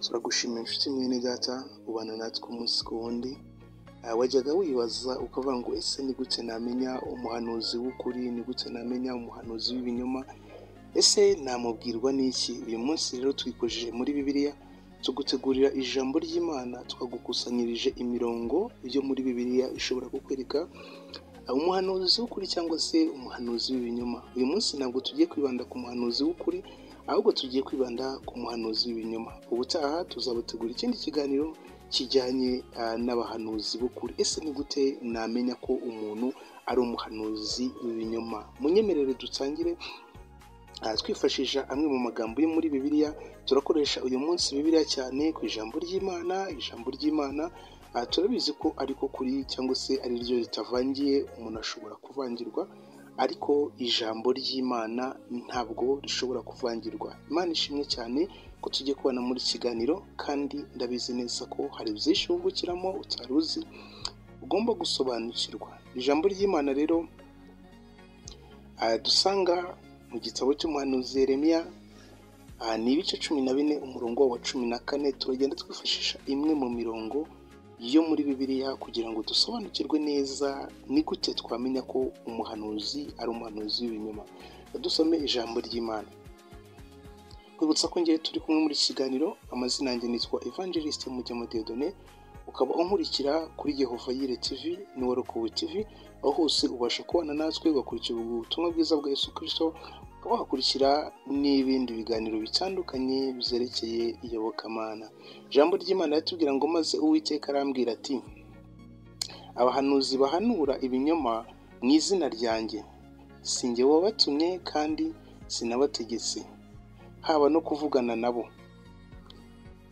Turagushimira inshuti mwene data ubana natwe umunsi ku wundi. Wajyaga wibaza ukavuga ngo ese ni gute namenya umuhanuzi w'ukuri, ni gute namenya umuhanuzi w'ibinyoma, ese namubwirwa n'iki? Uyu munsi rero twikojeje muri Bibiliya, tugutegurira ijambo ry'Imana, twagukusanyirije imirongo yo muri Bibiliya ishobora kukwereka umuhanuzi w'ukuri cyangwa se umuhanuzi w'ibinyoma. Uyu munsi ntabwo tugiye kwibanda ku muhanuzi w'ukuri, ahubwo tugiye kwibanda ku muhanuzi w'ibinyoma. Ubutaha tuzabategura ikindi kiganiro kijyanye n'abahanuzi b'ukuri. Ese ni gute namenya ko umuntu ari umuhanuzi w'ibinyoma? Munyemerere dutangire twifashisha amwe mu magambo yo muri Bibiliya. Turakoresha uyu munsi Bibiliya cyane ku ijambo ry'Imana. Ijambo ry'Imana turabizi ko ariko kuri cyangwa se ari ryo ritavangiye, umuntu ashobora kuvangirwa, ariko ijambo ry'Imana ntabwo rishobora kuvangirwa. Imana ishimwe cyane ko tugiye kubana muri kiganiro, kandi ndabizi neza ko hari byinshi wungukiramo utari uzi, ugomba gusobanukirwa. Ijambo ry'Imana rero dusanga mu gitabo cy'umuhanuzi Yeremiya, ni ibice 14 umurongo wa 14. Turagenda twifashisha imwe mu mirongo yo muri Bibiliya kugira ngo dusobanukirwe neza ni gute twamenya ko umuhanuzi ari umuhanuzi w'ibinyoma. Dusome ijambo ry'Imana. Kwibutsa ko ngewe turi kumwe muri iki kiganiro, amazina yanjye nitwa Evangeliste Mugema Dieudonné, ukaba unkurikira kuri Yehova Yire TV n'Uwarokowe TV, aho hose ubasha kubana natwe ugakurikira ubutumwa bwiza bwa Yesu Kristo, ukaba wakurikira n'ibindi biganiro bitandukanye byerekeye iyobokamana. Ijambo ry'Imana riratubwira ngo maze Uwiteka arambwira ati, abahanuzi bahanura ibinyoma mu izina ryanjye, si njye wabatumye kandi sinabategetse, haba no kuvugana nabo.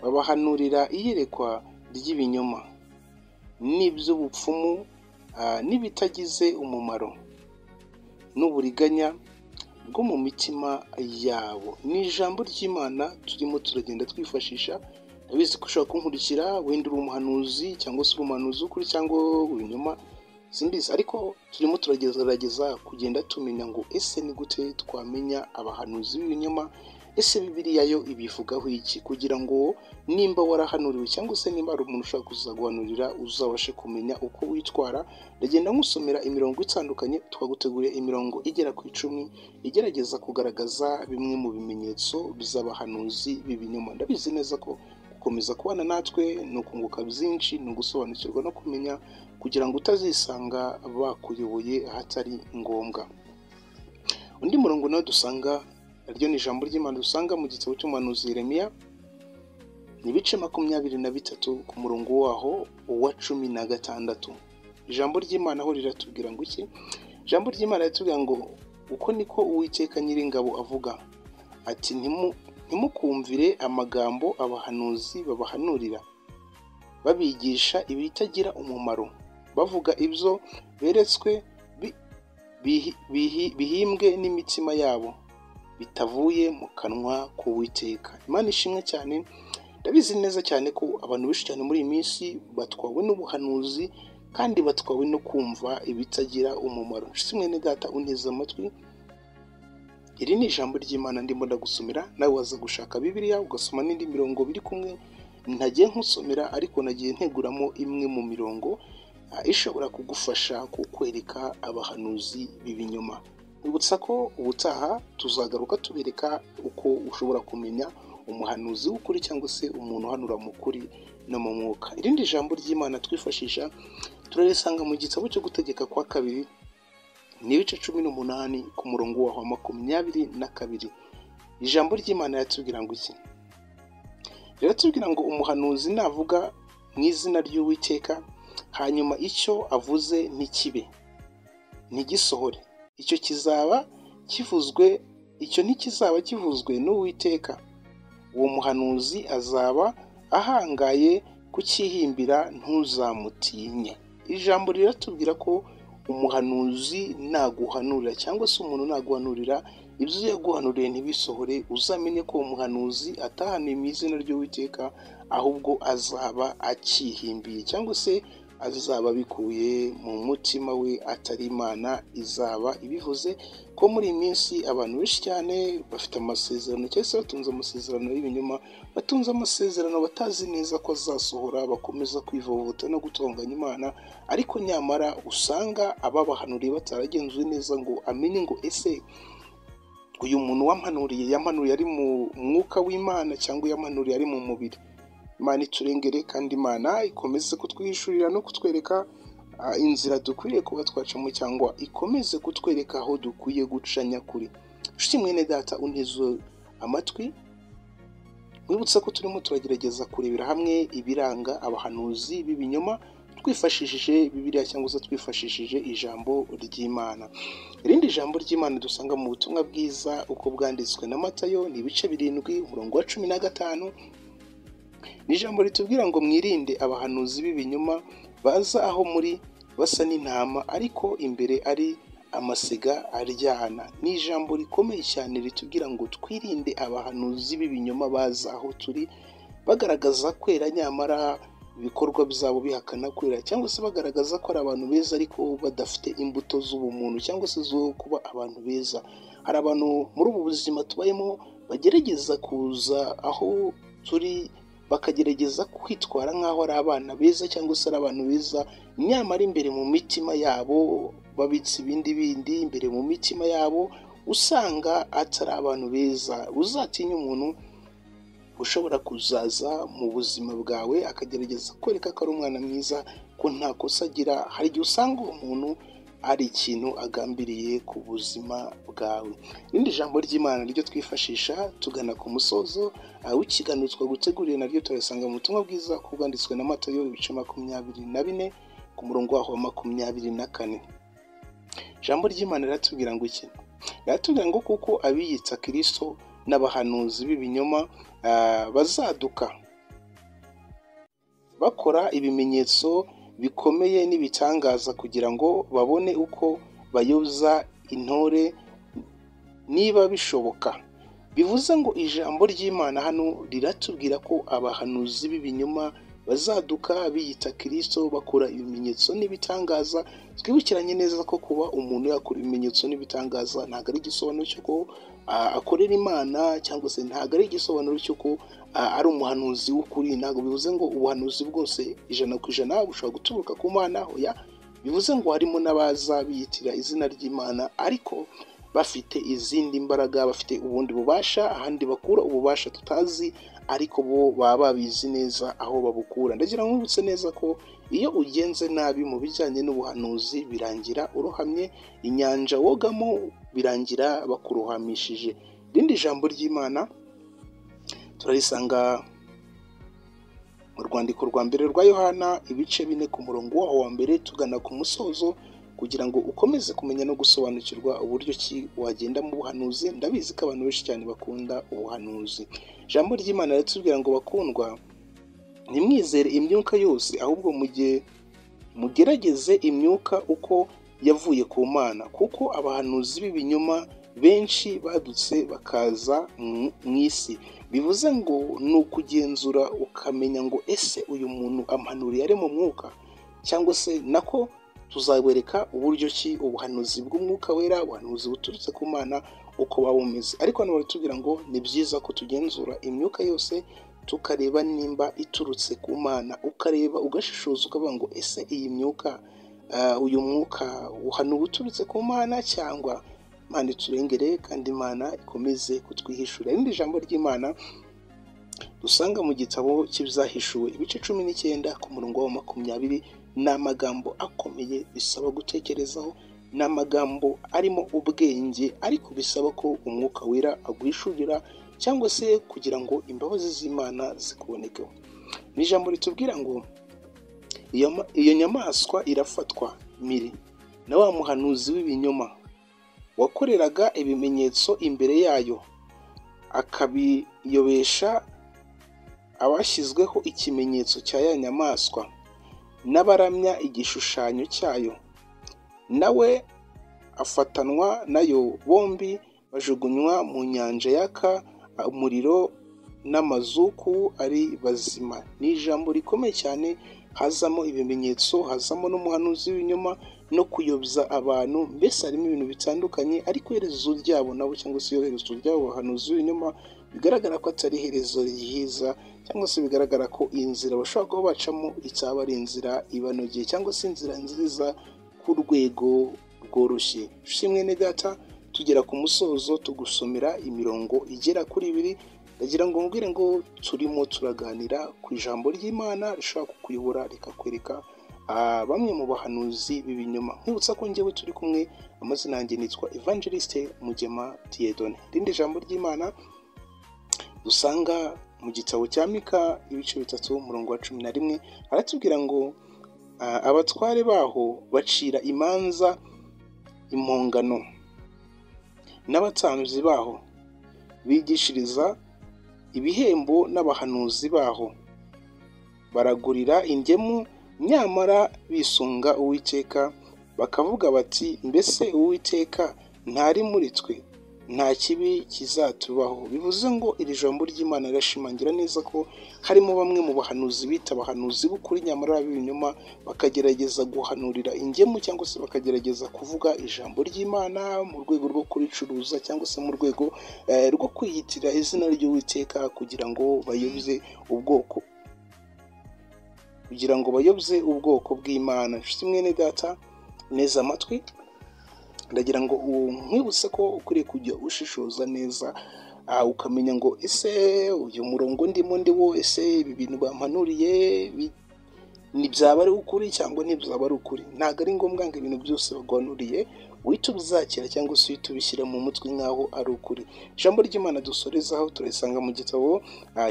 Babahanurira iyerekwa ry'ibinyoma n'iby'ubupfumu n'ibitagize umumaro n'uburiganya bwo mu mitima yabo. Ni ijambo ry'Imana turimo turagenda twifashisha. Ndabizi ko ushobora kunkurikira wenda uri umuhanuzi cyangwa se uri umuhanuzi w'ukuri cyangwa w'ibinyoma, simbizi, ariko turimo turagerageza kugenda tumenya ngo ese ni gute twamenya abahanuzi b'ibinyoma, ese Bibiliya yo ibivugaho iki, kugira ngo nimba warahanuriwe cyangwa se nimba hari umuntu ushobora kuzaguhanurira uzabashe kumenya uko witwara. Ndagenda nkusomera imirongo itandukanye, twaguteguriye imirongo igera ku 10 igerageza kugaragaza bimwe mu bimenyetso by'abahanuzi b'ibinyoma. Ndabizi neza ko gukomeza kubana natwe ni ukunguka byinshi, ni ugusobanukirwa no kumenya, kugira ngo utazisanga bakuyoboye ahatari ngombwa. Undi murongo nawe dusanga, naryo ni ijambo ry'Imana dusanga mu gitabo cy'umuhanuzi Yeremiya, ni ibice 23 ku murongo waho wa 16. Ijambo ry'Imana aho riratubwira ngo iki? Ijambo ry'Imana riratubwira ngo uko niko Uwiteka Nyiringabo avuga ati, ntimukumvire amagambo abahanuzi babahanurira, babigisha ibitagira umumaro, bavuga ibyo beretswe bihimbwe n'imitima yabo, bitavuye mu kanwa k'Uwiteka. Imana ishimwe cyane. Ndabizi neza cyane ko abantu benshi cyane muri iyi minsi batwawe n'ubuhanuzi kandi batwawe no kumva ibitagira umumaro. Nshuti mwene data unteze amatwi, iri ni ijambo ry'Imana ndimo ndagusomera, nawe waza gushaka Bibiliya ugasoma n'indi mirongo biri kumwe. Ntagiye nkusomera, ariko nagiye nteguramo imwe mu mirongo ishobora kugufasha kukwereka abahanuzi b'ibinyoma. Nibutsa ko ubutaha tuzagaruka tubereka uko ushobora kumenya umuhanuzi w'ukuri cyangwa se umuntu uhanura mu kuri no mu mwuka. Irindi jambo ry'Imana twifashisha turarisanga mu gitabo cyo Gutegeka kwa Kabiri, ni ibice 18 ku murongo waho wa 22. Ijambo ry'Imana riratubwira ngo iki? Riratubwira ngo umuhanuzi navuga mu izina ry'Uwiteka, hanyuma icyo avuze ntikibe, ntigisohore, icyo kizaba kivuzwe, icyo ntikizaba kivuzwe n'Uwiteka. Uwo muhanuzi azaba ahangaye kucyihimbira, ntuzamutinye. Ijambo riratubwira ko umuhanuzi naguhanurira cyangwa se umuntu naguhanurira, ibyo yaguhanuriye ntibisohore, uzamenye ko umuhanuzi atahanuye mu izina ry'Uwiteka, ahubwo azaba akihimbiye cyangwa se azaba abikuye mu mutima we, atari Imana izaba ibivuze. Ko muri iyi minsi abantu benshi cyane bafite amasezerano cyangwa se batunze amasezerano y'ibinyoma, batunze amasezerano batazi neza ko azasohora, bakomeza kwivovota no gutonganya Imana, ariko nyamara usanga ababahanuriye bataragenzuye neza ngo amenye ngo ese uyu muntu wampanuriye yampanuriye ari mu mwuka w'Imana cyangwa yampanuriye ari mu mubiri. Imana iturengere kandi Imana ikomeze kutwihishurira no kutwereka inzira dukwiriye kuba twacamo, cyangwa ikomeze kutwereka aho dukwiye guca nyakuri. Nshuti mwene data unteze amatwi, mwibutsa ko turimo turagerageza kurebera hamwe ibiranga abahanuzi b'ibinyoma twifashishije Bibiliya cyangwa se twifashishije ijambo ry'Imana. Irindi jambo ry'Imana dusanga mu butumwa bwiza uko bwanditswe na Matayo ni ibice 7 umurongo wa 15. Ni ijambo ritubwira ngo mwirinde abahanuzi b'ibinyoma baza aho muri basa n'intama ariko imbere ari amasega aryana. Ni ijambo rikomeye cyane ritubwira ngo twirinde abahanuzi b'ibinyoma baza aho turi bagaragaza kwera nyamara ibikorwa byabo bihakana kwera, cyangwa se bagaragaza ko ari abantu beza ariko badafite imbuto z'ubumuntu cyangwa se zo kuba abantu beza. Hari abantu muri ubu buzima tubayemo bagerageza kuza aho turi bakagerageza kwitwara nk'aho ari abana beza cyangwa se ari abantu beza, nyamara imbere mu mitima yabo babitse ibindi bindi, imbere mu mitima yabo usanga atari abantu beza. Uzatinye umuntu ushobora kuzaza mu buzima bwawe akagerageza kwereka ko ari umwana mwiza, ko nta kosa agira. Hari igihe usanga uwo muntu ari ikintu agambiriye ku buzima bwawe. Irindi jambo ry'Imana ryo twifashisha tugana ku musozo w'ikiganiro twaguteguriye naryo turasanga mu butumwa bwiza uko bwanditswe na Matayo ibice 24 ku murongo waho wa 24. Ijambo ry'Imana riratubwira ngo iki? Riratubwira ngo kuko abiyita Kristo n'abahanuzi b'ibinyoma bazaduka bakora ibimenyetso bikomeye n'ibitangaza kugira ngo babone uko bayoza intore niba bishoboka. Bivuze ngo ijambo ry'Imana hano riratubwira ko abahanuzi b'ibinyoma bazaduka biyita Kristo bakora ibimenyetso n'ibitangaza. Twibukiranye neza ko kuba umuntu yakora ibimenyetso n'ibitangaza ntabwo ari igisobanuro cy'uko akorera Imana, cyangwa se ntabwo ari igisobanuro cy'uko ari umuhanuzi w'ukuri. Ntabwo bivuze ngo ubuhanuzi bwose 100% bushobora guturuka ku Mana. Oya, bivuze ngo harimo n'abaza biyitira izina ry'Imana ariko bafite izindi mbaraga, bafite ubundi bubasha, ahandi bakura ububasha tutazi, ariko bo baba babizi neza aho babukura. Ndagira ngo nkwibutse neza ko iyo ugenze nabi mu bijyanye n'ubuhanuzi birangira urohamye, inyanja wogamo birangira bakurohamishije. Irindi jambo ry'Imana turarisanga mu rwandiko rwa mbere rwa Yohana ibice 4 ku murongo waho wa mbere tugana ku musozo, kugira ngo ukomeze kumenya no gusobanukirwa uburyo ki wagenda mu buhanuzi. Ndabizi ko abantu benshi cyane bakunda ubuhanuzi. Ijambo ry'Imana riratubwira ngo bakundwa, ntimwizere imyuka yose, ahubwo mugerageze imyuka uko yavuye ku Mana, kuko abahanuzi b'ibinyoma benshi badutse bakaza mu isi. Bivuze ngo ni ukugenzura ukamenya ngo ese uyu muntu ampanuriye ari mu mwuka, cyangwa se nako tuzabereka uburyo ki ubuhanuzi bw'umwuka wera, ubuhanuzi buturutse ku Mana uko buba bumeze. Ariko hano baratubwira ngo ni byiza ko tugenzura imyuka yose tukareba nimba iturutse ku Mana, ukareba ugashishoza ukavuga ngo ese iyi myuka, uyu mwuka uhanuwe uturutse ku Mana cyangwa. Imana iturengere kandi Imana ikomeze kutwihishura. Irindi jambo ry'Imana dusanga mu gitabo cy'Ibyahishuwe ibice 19 ku murongo wa 20, ni amagambo akomeye bisaba gutekerezaho, ni amagambo arimo ubwenge ariko bisaba ko umwuka wera aguhishurira cyangwa se kugira ngo imbabazi z'Imana zikubonekeho. Ni ijambo ritubwira ngo iyo nyamaswa irafatwa miri na wa muhanuzi w'ibinyoma wakoreraga ibimenyetso imbere yayo, akabiyobesha abashyizweho ikimenyetso cya ya nyamaswa n'abaramya igishushanyo cyayo, nawe afatanwa nayo, bombi bajugunywa mu nyanja yaka umuriro n'amazuku ari bazima. Ni ijambo rikomeye cyane hazamo ibimenyetso, hazamo n'umuhanuzi w'ibinyoma no kuyobya abantu. Mbese harimo ibintu bitandukanye, ariko iherezo ryabo nabo cyangwa se iherezo ry'abo bahanuzi b'ibinyoma bigaragara ko atari iherezo ryiza, cyangwa se bigaragara ko iyi nzira bashobora kuba bacamo itaba ari inzira ibanogeye cyangwa se inzira nziza ku rwego rworoshye. Mwene data, tugera ku musozo tugusomera imirongo igera kuri 2. Ndagira ngo mbwire ngo turimo turaganira ku ijambo ry'Imana rishobora kukuyobora rikakwereka bamwe mu bahanuzi b'ibinyoma. Nkwibutsa ko njyewe turi kumwe, amazina yanjye nitwa Evangeliste Mugema Dieudonné. Irindi jambo ry'Imana dusanga mu gitabo cya Mika ibice 3 umurongo wa 11, aratubwira ngo abatware baho bacira imanza impongano, n'abatambyi baho bigishiriza ibihembo, n'abahanuzi baho baragurira ingemu, nyamara bisunga Uwiteka bakavuga bati mbese Uwiteka ntari muri twe, nta kibi kizatubaho. Bivuze ngo iri jambo ry'Imana rirashimangira neza ko harimo bamwe mu bahanuzi bita abahanuzi b'ukuri nyamara b'ibinyoma, bakagerageza guhanurira ingemu cyangwa se bakagerageza kuvuga ijambo ry'Imana mu rwego rwo kuricuruza cyangwa se mu rwego rwo kwiyitira izina ry'Uwiteka kugira ngo bayobye ubwoko, kugira ngo bayobye ubwoko bw'Imana. Inshuti mwene data, neza amatwi, ndagira ngo nkwibutse ko ukwiriye kujya ushishoza neza, ukamenya ngo ese uyu murongo ndimo ndiwo, ese ibi bintu bampanuriye ntibyaba ari ukuri cyangwa ntibyaba ari ukuri. Ntabwo ari ngombwa ngo ibintu byose baguhanuriye uhite ubizakira cyangwa se uhite ubishyira mu mutwe nk'aho ari ukuri. Ijambo ry'Imana dusorezaho turisanga mu gitabo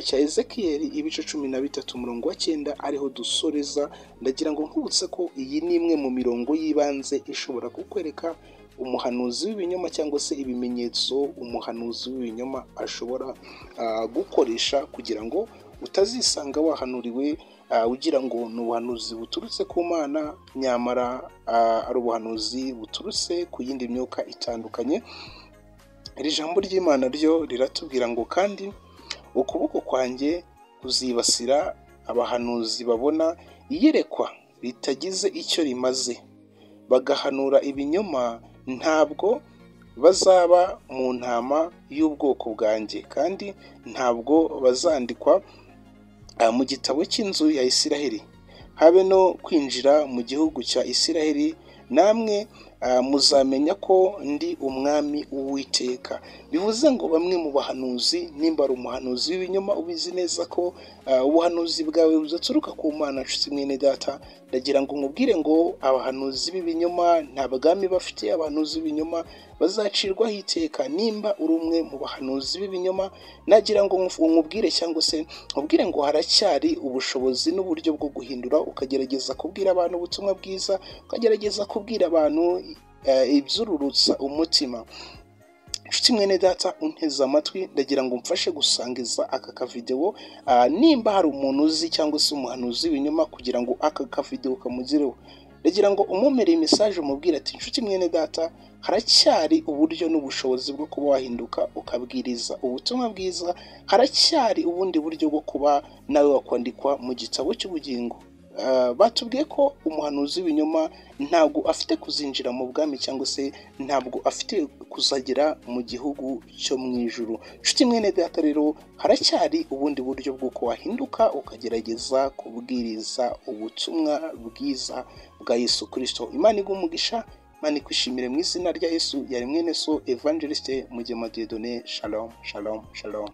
cya Ezekiyeli ibice 13 umurongo wa 9, ariho dusoreza. Ndagira ngo nkwibutse ko iyi ni imwe mu mirongo y'ibanze ishobora kukwereka umuhanuzi w'ibinyoma cyangwa se ibimenyetso umuhanuzi w'ibinyoma ashobora gukoresha kugira ngo utazisanga wahanuriwe ugira ngo ni ubuhanuzi buturutse ku Mana, nyamara ari ubuhanuzi buturutse ku yindi myuka itandukanye. Iri jambo ry'Imana ryo riratubwira ngo kandi ukuboko kwanjye kuzibasira abahanuzi babona iyerekwa ritagize icyo rimaze, bagahanura ibinyoma, ntabwo bazaba mu ntama y'ubwoko bwanjye, kandi ntabwo bazandikwa mu gitabo cy'inzu ya Isiraheli, habe no kwinjira mu gihugu cya Isiraheli. Namwe muzamenya ko ndi umwami Uwiteka. Bivuze ngo bamwe mu bahanuzi, nimba ari umuhanuzi w'ibinyoma ubizi neza ko ubuhanuzi bwawe budaturuka ku Mana, nshuti mwene data, ndagira ngo nkubwire ngo abahanuzi b'ibinyoma nta bwami bafite. Abahanuzi b'ibinyoma bazacirwaho iteka. Nimba uri umwe mu bahanuzi b'ibinyoma, nagira ngo nkubwire cyangwa se nkubwire ngo haracyari ubushobozi n'uburyo bwo guhindura, ukagerageza kubwira abantu ubutumwa bwiza, ukagerageza kubwira abantu ibyururutsa umutima. Nshuti mwene data unteze amatwi, ndagira ngo mfashe gusangiza aka kavidewo, nimba hari umuntu uzi cyangwa se umuhanuzi w'ibinyoma, kugira ngo aka kavidewo kamugereho. Ndagira ngo umumere message umubwire ati nshuti mwene data, haracyari uburyo n'ubushobozi bwo kuba wahinduka ukabwiriza ubutumwa bwiza, haracyari ubundi buryo bwo kuba nawe wakwandikwa mu gitabo cy'ubugingo. Batubwiye ko umuhanuzi w'ibinyoma ntabwo afite kuzinjira mu bwami cyangwa se ntabwo afite kuzagera mu gihugu cyo mu ijuru. Nshuti mwene data rero, haracyari ubundi buryo bw'uko wahinduka ukagerageza kubwiriza ubutumwa bwiza bwa Yesu Kristo. Imana iguhe umugisha, Imana ikwishimire mu izina rya Yesu. Yari mwene so Evangeliste Mugema Dieudonné. Shalom, shalom, shalom.